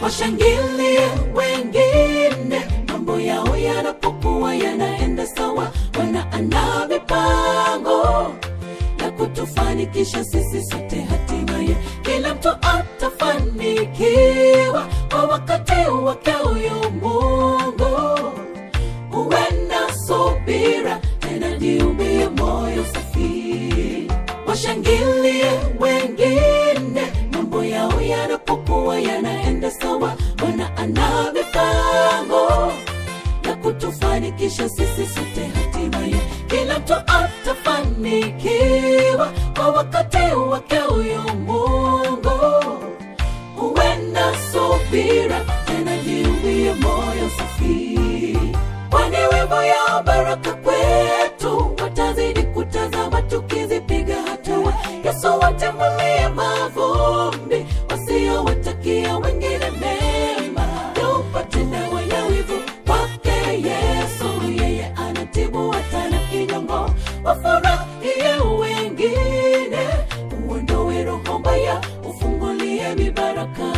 Washangilie wengine mambo yao yanapokuwa yanaenda sawa. Bwana ana mipango ya kutufanikisha sisi sote, hatimaye kila mtu atafanikiwa kwa wakati wake huyu Mungu. Uwe na subira, tena jiumbie moyo safi. Washangilie wengine mambo yao yanapokuwa yanaenda sawa. Bwana ana mipango ya kutufanikisha sisi sote, hatimaye kila mtu atafanikiwa kwa wakati wake huyu Mungu. Uwe na subira, tena jiumbie moyo safi, kwani wivu yao baraka kwetu, watazidi kutazama tukizipiga hatua. Yesu watembulie mavumbi, wasiowatakia wengine mema, upate dawa ya wivu kwake Yesu, yeye anatibu hata na kinyongo. Wafurahie wengine, uondoe roho mbaya, ufungulie mibaraka,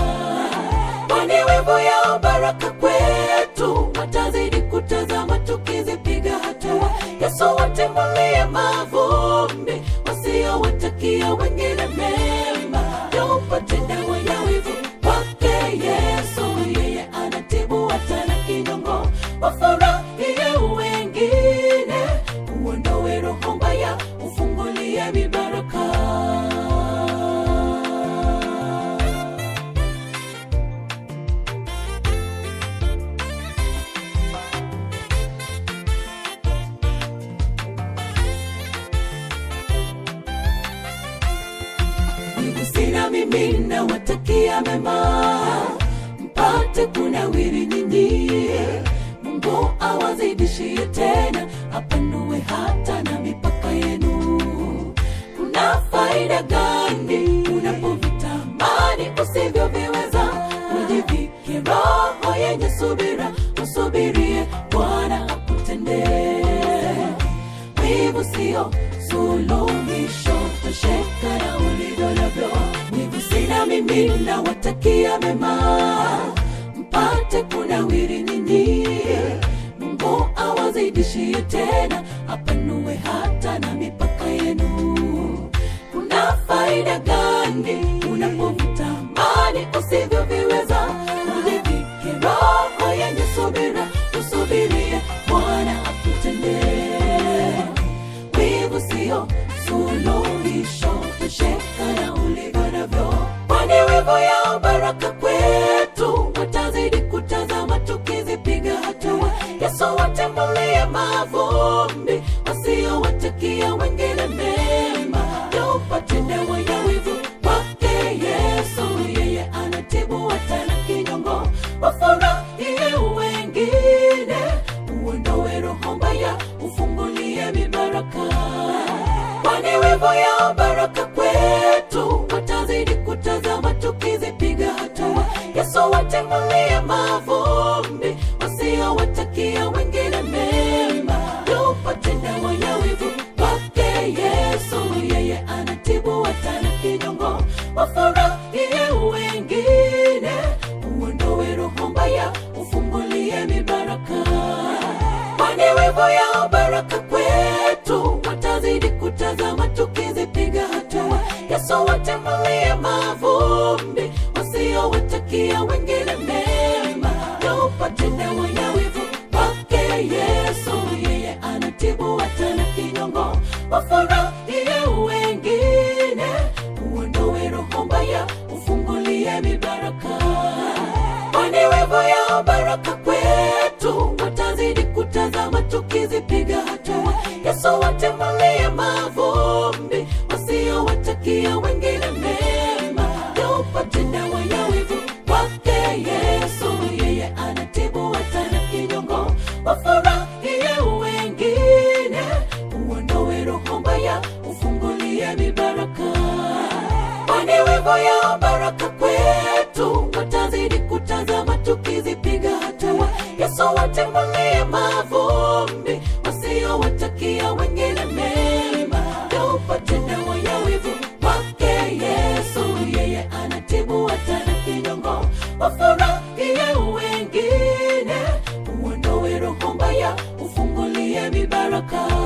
kwani wivu yao baraka kwetu, watazidi kutazama tukizipiga hatua. Yesu watembulie mavumbi, wasiowatakia wengine mema, upate dawa ya wivu kwake Yesu, yeye anatibu hata na kinyongo. Wafurahie wengine, uondoe roho mbaya, ufungulie mibaraka. Wivu sina mimi, nawatakia mema, mpate kunawiri nyinyi. Mungu awazidishie tena, apanue hata na mipaka yenu. Kuna faida gani unapovitamani usivyoviweza? Ujivike roho yenye subira, usubirie Bwana akutendee. Wivu sio suluhisho, tosheka na ulivyo navyo. Wivu sina mimi, nawatakia mema, mpate kunawiri nyinyi. Mungu awazidishie tena, apanue hata na mipaka yenu. Kuna faida gani unapovitamani usivyoviweza? Ujivike roho yenye subira, usubirie Bwana akutendee. Wivu sio suluhisho, tosheka na ulivyo navyo, kwani wivu yao baraka kwetu, watazidi kutazama tukizipiga hatua. Yesu watembulie mavumbi, wasiowatakia wengine mema, upate dawa ya wivu kwake Yesu, yeye anatibu hata na kinyongo. Wafurahie wengine, uondoe roho mbaya, ufungulie mibaraka, kwani wivu yao baraka kwetu, watazidi kutazama tukizipiga hatua. Yesu watembulie mavumbi, wasiowatakia wengine mema, upate dawa ya wivu kwake Yesu, yeye anatibu hata na kinyongo. Wafurahie wengine, uondoe roho mbaya, ufungulie mibaraka, kwani wivu yao baraka kwetu, watazidi kutazama tukizipiga hatua. Yesu watembulie mavumbi, wasiowatakia wengine mema, upate dawa ya wivu kwake Yesu, yeye anatibu hata na kinyongo. Wafurahie wengine, uondoe roho mbaya, ufungulie mibaraka, kwani wivu yao baraka kwetu, watazidi kutazama tukizipiga hatua. Yesu watembulie mavumbi, wasiowatakia wengine mema, upate dawa ya wivu kwake Yesu, yeye anatibu hata na kinyongo. Wafurahie wengine, uondoe roho mbaya, ufungulie mibaraka, kwani wivu yao baraka kwetu, watazidi kutazama tukizipiga hatua. Yesu watembulie mavumbi, wasiowatakia wengine mema, upate dawa ya wivu kwake Yesu, yeye anatibu hata na kinyongo. Wafurahie baraka.